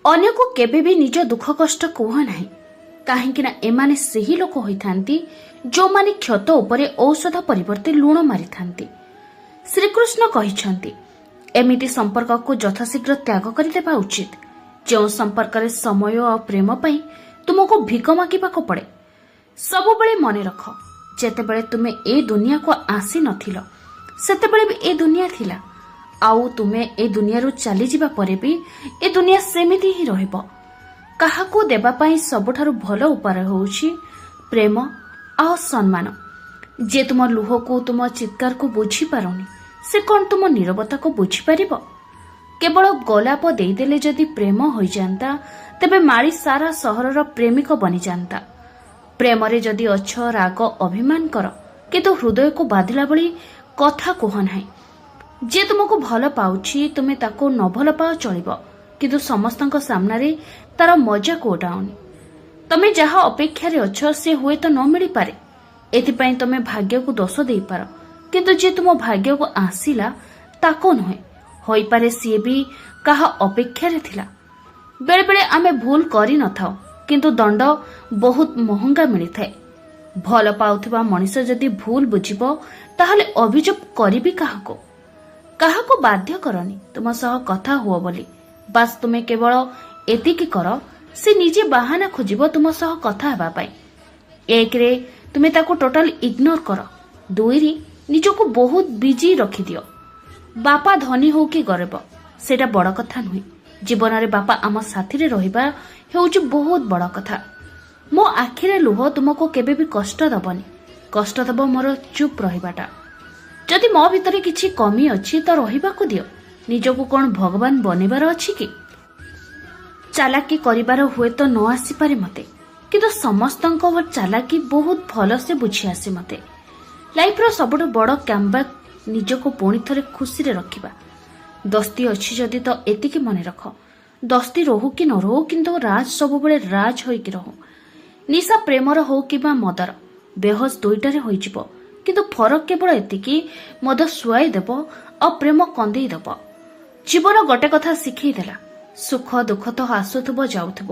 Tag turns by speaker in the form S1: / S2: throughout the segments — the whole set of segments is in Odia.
S1: ଅନ୍ୟକୁ କେବେ ବି ନିଜ ଦୁଃଖ କଷ୍ଟ କୁହ ନାହିଁ, କାହିଁକି ନା ଏମାନେ ସେହି ଲୋକ ହୋଇଥାନ୍ତି ଯେଉଁମାନେ କ୍ଷତ ଉପରେ ଔଷଧ ପରିବର୍ତ୍ତେ ଲୁଣ ମାରିଥାନ୍ତି। ଶ୍ରୀକୃଷ୍ଣ କହିଛନ୍ତି, ଏମିତି ସମ୍ପର୍କକୁ ଯଥାଶୀଘ୍ର ତ୍ୟାଗ କରିଦେବା ଉଚିତ, ଯେଉଁ ସମ୍ପର୍କରେ ସମୟ ଆଉ ପ୍ରେମ ପାଇଁ ତୁମକୁ ଭିକ ମାଗିବାକୁ ପଡ଼େ। ସବୁବେଳେ ମନେ ରଖ, ଯେତେବେଳେ ତୁମେ ଏ ଦୁନିଆକୁ ଆସି ନଥିଲ, ସେତେବେଳେ ବି ଏ ଦୁନିଆ ଥିଲା। ଆଉ ତୁମେ ଏ ଦୁନିଆରୁ ଚାଲିଯିବା ପରେ ବି ଏ ଦୁନିଆ ସେମିତି ହିଁ ରହିବ। କାହାକୁ ଦେବା ପାଇଁ ସବୁଠାରୁ ଭଲ ଉପାୟ ହେଉଛି ପ୍ରେମ ଆଉ ସମ୍ମାନ। ଯିଏ ତୁମ ଲୁହକୁ, ତୁମ ଚିତ୍କାରକୁ ବୁଝିପାରୁନି, ସେ କ'ଣ ତୁମ ନୀରବତାକୁ ବୁଝିପାରିବ? କେବଳ ଗୋଲାପ ଦେଇଦେଲେ ଯଦି ପ୍ରେମ ହୋଇଯାନ୍ତା, ତେବେ ମାଳି ସାରା ସହରର ପ୍ରେମିକ ବନିଯାନ୍ତା। ପ୍ରେମରେ ଯଦି ଅଛ, ରାଗ ଅଭିମାନ କର, କିନ୍ତୁ ହୃଦୟକୁ ବାଧିଲା ଭଳି କଥା କୁହ ନାହିଁ। ଯିଏ ତୁମକୁ ଭଲ ପାଉଛି, ତୁମେ ତାକୁ ନ ଭଲ ପାଅ ଚଳିବ, କିନ୍ତୁ ସମସ୍ତଙ୍କ ସାମ୍ନାରେ ତାର ମଜାକ ଉଡାଅନି। ତମେ ଯାହା ଅପେକ୍ଷାରେ ଅଛ, ସେ ହୁଏତ ନ ମିଳିପାରେ। ଏଥିପାଇଁ ତମେ ଭାଗ୍ୟକୁ ଦୋଷ ଦେଇପାର, କିନ୍ତୁ ଯିଏ ତୁମ ଭାଗ୍ୟକୁ ଆସିଲା ତାକୁ ନୁହେଁ। ହୋଇପାରେ ସିଏ ବି କାହା ଅପେକ୍ଷାରେ ଥିଲା। ବେଳେବେଳେ ଆମେ ଭୁଲ କରିନଥାଉ, କିନ୍ତୁ ଦଣ୍ଡ ବହୁତ ମହଙ୍ଗା ମିଳିଥାଏ। ଭଲ ପାଉଥିବା ମଣିଷ ଯଦି ଭୁଲ ବୁଝିବ, ତାହେଲେ ଅଭିଯୋଗ କରିବି କାହାକୁ? କାହାକୁ ବାଧ୍ୟ କରନି ତୁମ ସହ କଥା ହୁଅ ବୋଲି। ବାସ୍, ତୁମେ କେବଳ ଏତିକି କର, ସେ ନିଜେ ବାହାନା ଖୋଜିବ ତୁମ ସହ କଥା ହେବା ପାଇଁ। ଏକରେ ତୁମେ ତାକୁ ଟୋଟାଲ ଇଗ୍ନୋର କର, ଦୁଇରେ ନିଜକୁ ବହୁତ ବିଜି ରଖିଦିଅ। ବାପା ଧନୀ ହଉ କି ଗରିବ, ସେଇଟା ବଡ଼ କଥା ନୁହେଁ। ଜୀବନରେ ବାପା ଆମ ସାଥିରେ ରହିବା ହେଉଛି ବହୁତ ବଡ଼ କଥା। ମୋ ଆଖିରେ ଲୁହ ତୁମକୁ କେବେ ବି କଷ୍ଟ ଦବନି, କଷ୍ଟ ଦବ ମୋର ଚୁପ୍ ରହିବାଟା। ଯଦି ମୋ ଭିତରେ କିଛି କମି ଅଛି ତ ରହିବାକୁ ଦିଅ। ନିଜକୁ କ'ଣ ଭଗବାନ ବନେଇବାର ଅଛି କି? ଚାଲାକି କରିବାର ହୁଏତ ନ ଆସିପାରେ ମତେ, କିନ୍ତୁ ସମସ୍ତଙ୍କ ଚାଲାକି ବହୁତ ଭଲସେ ବୁଝି ଆସେ ମତେ। ଲାଇଫର ସବୁଠୁ ବଡ଼ କମ୍ବ୍ୟାକ୍ ନିଜକୁ ପୁଣି ଥରେ ଖୁସିରେ ରଖିବା। ଦୋସ୍ତି ଅଛି ଯଦି ତ ଏତିକି ମନେ ରଖ, ଦୋସ୍ତି ରହୁ କି ନ ରହୁ, କିନ୍ତୁ ରାଜ ସବୁବେଳେ ରାଜ ହୋଇକି ରହୁ। ନିଶା ପ୍ରେମର ହଉ କିମ୍ବା ମଦର, ବେହୋସ ଦୁଇଟାରେ ହୋଇଯିବ, କିନ୍ତୁ ଫରକ କେବଳ ଏତିକି, ମଦ ଶୁଆଇ ଦେବ ଆଉ ପ୍ରେମ କନ୍ଦେଇ ଦେବ। ଜୀବନ ଗୋଟେ କଥା ଶିଖେଇ ଦେଲା, ସୁଖ ଦୁଃଖ ତ ଆସୁଥିବ ଯାଉଥିବ,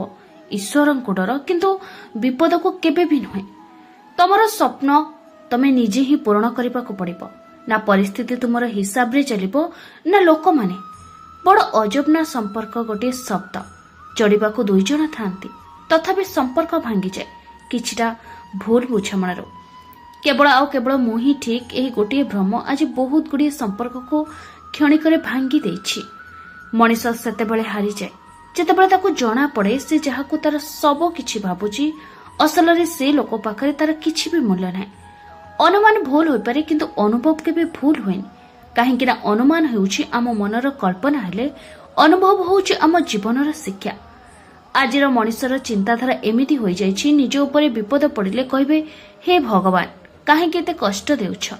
S1: ଈଶ୍ୱରଙ୍କୁ ଡର, କିନ୍ତୁ ବିପଦକୁ କେବେ ବି ନୁହେଁ। ତମର ସ୍ୱପ୍ନ ତମେ ନିଜେ ହିଁ ପୂରଣ କରିବାକୁ ପଡ଼ିବ। ନା ପରିସ୍ଥିତି ତୁମର ହିସାବରେ ଚାଲିବ, ନା ଲୋକମାନେ। ବଡ଼ ଅଜବ ନା ସମ୍ପର୍କ ଗୋଟିଏ ଶବ୍ଦ, ଯୋଡ଼ିବାକୁ ଦୁଇ ଜଣ ଥାନ୍ତି, ତଥାପି ସମ୍ପର୍କ ଭାଙ୍ଗିଯାଏ କିଛିଟା ଭୁଲ ବୁଝାମଣାରୁ। କେବଳ ଆଉ କେବଳ ମୁଁ ହିଁ ଠିକ୍, ଏହି ଗୋଟିଏ ଭ୍ରମ ଆଜି ବହୁତ ଗୁଡ଼ିଏ ସମ୍ପର୍କକୁ କ୍ଷଣିକରେ ଭାଙ୍ଗି ଦେଇଛି। ମଣିଷ ସେତେବେଳେ ହାରିଯାଏ, ଯେତେବେଳେ ତାକୁ ଜଣା ପଡ଼େ ସେ ଯାହାକୁ ତାର ସବୁ କିଛି ଭାବୁଛି, ଅସଲରେ ସେ ଲୋକ ପାଖରେ ତାର କିଛି ବି ମୂଲ୍ୟ ନାହିଁ। ଅନୁମାନ ଭୁଲ ହୋଇପାରେ, କିନ୍ତୁ ଅନୁଭବ କେବେ ଭୁଲ ହୁଏନି। କାହିଁକି ନା ଅନୁମାନ ହେଉଛି ଆମ ମନର କଳ୍ପନା ହେଲେ ଅନୁଭବ ହେଉଛି ଆମ ଜୀବନର ଶିକ୍ଷା। ଆଜିର ମଣିଷର ଚିନ୍ତାଧାରା ଏମିତି ହୋଇଯାଇଛି, ନିଜ ଉପରେ ବିପଦ ପଡ଼ିଲେ କହିବେ, "ହେ ଭଗବାନ, କାହିଁକି ଏତେ କଷ୍ଟ ଦେଉଛ?"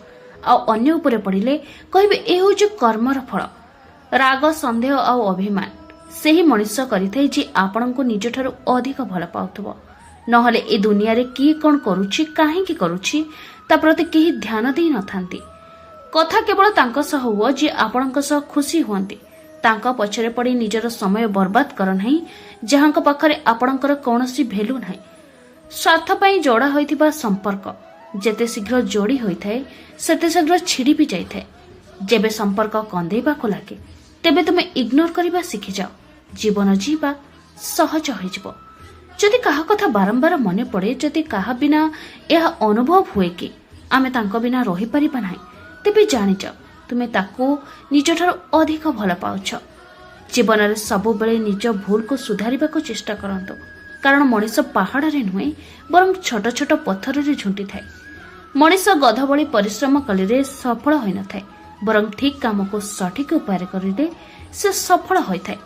S1: ଆଉ ଅନ୍ୟ ଉପରେ ପଡ଼ିଲେ କହିବେ, "ଏ ହେଉଛି କର୍ମର ଫଳ।" ରାଗ, ସନ୍ଦେହ ଆଉ ଅଭିମାନ ସେହି ମଣିଷ କରିଥାଏ, ଯିଏ ଆପଣଙ୍କୁ ନିଜଠାରୁ ଅଧିକ ଭଲ ପାଉଥିବ। ନହେଲେ ଏ ଦୁନିଆରେ କିଏ କ'ଣ କରୁଛି, କାହିଁକି କରୁଛି, ତା ପ୍ରତି କେହି ଧ୍ୟାନ ଦେଇ ନଥାନ୍ତି। କଥା କେବଳ ତାଙ୍କ ସହ ହୁଅ, ଯିଏ ଆପଣଙ୍କ ସହ ଖୁସି ହୁଅନ୍ତି। ତାଙ୍କ ପଛରେ ପଡ଼ି ନିଜର ସମୟ ବର୍ବାଦ କର ନାହିଁ, ଯାହାଙ୍କ ପାଖରେ ଆପଣଙ୍କର କୌଣସି ଭ୍ୟାଲୁ ନାହିଁ। ସ୍ୱାର୍ଥ ପାଇଁ ଯୋଡ଼ା ହୋଇଥିବା ସମ୍ପର୍କ ଯେତେ ଶୀଘ୍ର ଯୋଡ଼ି ହୋଇଥାଏ, ସେତେ ଶୀଘ୍ର ଛିଡ଼ି ବି ଯାଇଥାଏ। ଯେବେ ସମ୍ପର୍କ କନ୍ଦେଇବାକୁ ଲାଗେ, ତେବେ ତୁମେ ଇଗ୍ନୋର କରିବା ଶିଖିଯାଅ। ଜୀବନ ଜୀଇବା ସହଜ ହୋଇଯିବ। ଯଦି କାହା କଥା ବାରମ୍ବାର ମନେ ପଡ଼େ, ଯଦି କାହା ବିନା ଏହା ଅନୁଭବ ହୁଏ କି ଆମେ ତାଙ୍କ ବିନା ରହିପାରିବା ନାହିଁ, ତେବେ ଜାଣିଯାଅ ତୁମେ ତାକୁ ନିଜଠାରୁ ଅଧିକ ଭଲ ପାଉଛ। ଜୀବନରେ ସବୁବେଳେ ନିଜ ଭୁଲକୁ ସୁଧାରିବାକୁ ଚେଷ୍ଟା କରନ୍ତୁ, କାରଣ ମଣିଷ ପାହାଡ଼ରେ ନୁହେଁ, ବରଂ ଛୋଟ ଛୋଟ ପଥରରେ ଝୁଣ୍ଟିଥାଏ। ମଣିଷ ଗଧ ଭଳି ପରିଶ୍ରମ କଲେ ସଫଳ ହୋଇନଥାଏ, ବରଂ ଠିକ୍ କାମକୁ ସଠିକ୍ ଉପାୟରେ କରିଲେ ସେ ସଫଳ ହୋଇଥାଏ।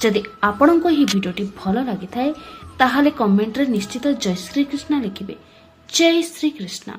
S1: ଯଦି ଆପଣଙ୍କୁ ଏହି ଭିଡ଼ିଓଟି ଭଲ ଲାଗିଥାଏ, ତାହେଲେ କମେଣ୍ଟରେ ନିଶ୍ଚିତ ଜୟ ଶ୍ରୀକୃଷ୍ଣ ଲେଖିବେ। ଜୟ ଶ୍ରୀକୃଷ୍ଣ।